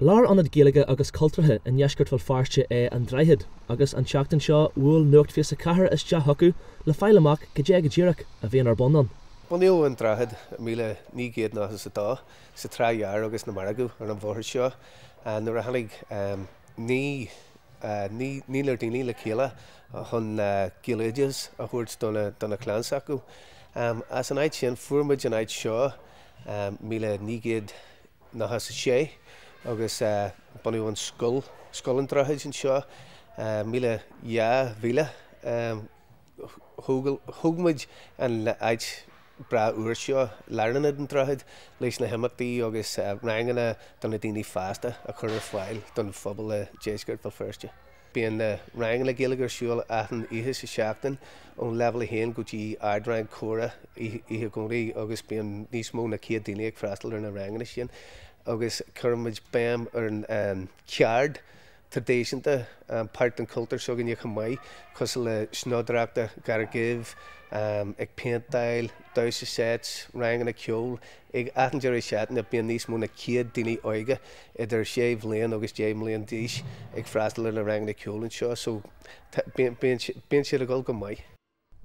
Lárionad Gaeilge agus cultúrtha i ndeisceart Bhéal Feirste é An Droichead agus an tseachtain seo bhuail Nuacht 24 isteach chucu le fáil amach goidé go díreach a bhíonn ar bun ann. Bunaíodh An Droichead i 1992 sa Trá Ghearr agus na Margadh ar an bhóthar seo nuair a tháinig naonúr daoine le chéile chun Gaeloideachas a thabhairt do na clann s'acu. As an áit sin fuair muid an áit seo 1996 agus bunaíodh an scoil, Scoil an Droichid anseo, 2000. Thóg muid an áit breá úr seo, Lárionad an Droichid, leis na himeachtaí agus ranganna do na daoine fásta a chur ar fáil don phobal i deisceart Bhéal Feirste. Bíonn na ranganna Gaeilge ar siúl achan oíche sa seachtain ón leibhéal 1 go dtí ardrang comhrá oíche Dhomhnaigh agus bíonn níos mó ná 100 daoine ag freastal ar na ranganna sin agus cuirimid béim ar an cheard traidisiúnta, páirt den chultúr s'againne chomh maith, cosúil le snoíodóireachta, Garraí Dhuibh, ag péinteáil, damhsa seit, ranganna ceoil. Ag achan deireadh seachtaine bíonn níos mó ná 100 daoine óige idir 6 bhliain agus 10 mbliain d'aois ag freastal ar na ranganna ceoil anseo so bíonn siad ag dul go maith.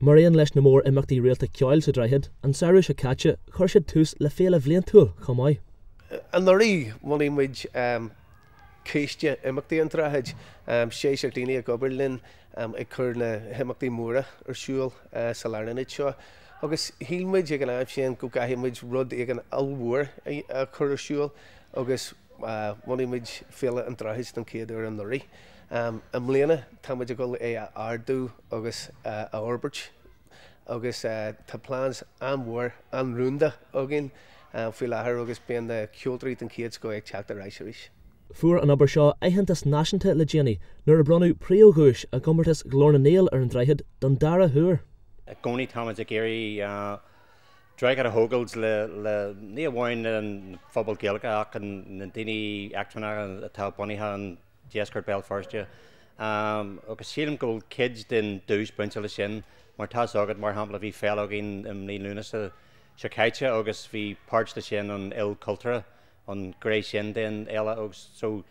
Mar aon leis na mór-imeachtaí rialta ceoil sa Droichead, an samhradh seo caite, chuir siad tús le féile bhliantúil chomh maith. Anuraidh, bhunaigh muid Coiste Imeachtaí an Droichid, seisear daoine ag obair linn ag cur na himeachtaí móra ar siúl sa lárionad seo agus shíl muid ag an am sin go gcaithfidh muid rud éigin ollmhór a chur ar siúl agus bhunaigh muid Féile an Droichid don chéad uair anuraidh. I mbliana tá muid ag dul é a ardú agus a fhorbairt agus tá plans an-mhór, an-rúnda againn faoi láthair agus beidh na ceoltóirí den chéad scoth ag teacht ar ais arís. Fuair an obair seo aitheantas náisiúnta le déanaí nuair a bronnadh príomhdhuais i gcomórtas Ghlór na nGael ar an Droichead don dara huair. I gcónaí táimid ag iarraidh droichead a thógáil le ní amháin an phobal Gaeilge ach na daoine eachtrannacha atá bunaithe in deisceart Béal Feirste. Agus sílim go bhfuil cuid den duais bainte leis sin mar tá's agat, mar shampla, bhí féile againn i mí Lúnasa seo caite agus bhí páirt de sin an ilchultúrtha, an ghné sin den fhéile agus so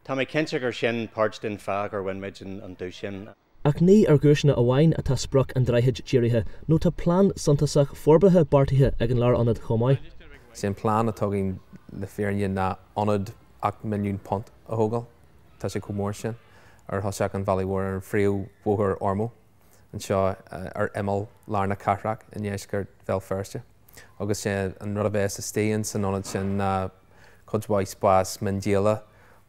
tá mé cinnte gur sin páirt den fáth gur bhain muid an duais sin. Ach ní ar dhuaiseanna amháin atá sprioc an Droichid dírithe nó tá plean suntasach forbartha beartaithe ag an Lárionad chomh maith. Is é an plean atá againn le fírinne ná ionad £8 milliún a thógáil, tá sé chomh mór sin, ar thoiseach an Bhealaigh Mhóir ar an phríomhbhóthar Ormeau anseo ar imeall lár na cathrach i ndeisceart Bhéal Feirste. Agus sé an rud a bheas istigh in san ionad sin ná cuid mhaith spás miondíola,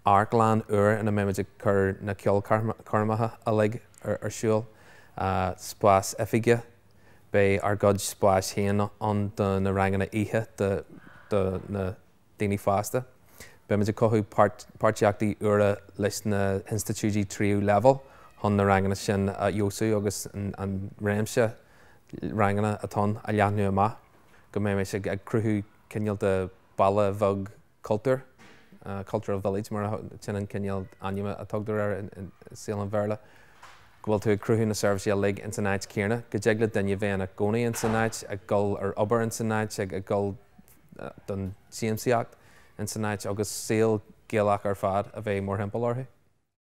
amharclann úr ina mbeimid ag cur na ceolchoirmeacha uilig ar siúl, spás oifige, beidh ár gcuid spáis féin ann do na ranganna oíche do na daoine fásta. Beimid ag cothú páirtíochtaí úra leis na hinstitiúidí tríú leibhéal chun na ranganna sin a fheabhsú agus an réimse ranganna atá ann a leathnú amach, go mbeimis ag cruthú cineál de baile bheag cultúir, cultural village mar sin an cineál ainm a tugtar air i saol an Bhéarla, go bhfuil tú ag cruthú na seirbhísí uilig ins an áit céanna, go dtig le duine bheith ina gcónaí ins an áit, ag dul ar obair ins an áit, ag dul don siamsaíocht ins an áit agus saol Gaelach ar fad a bheith mórthimpeall orthu.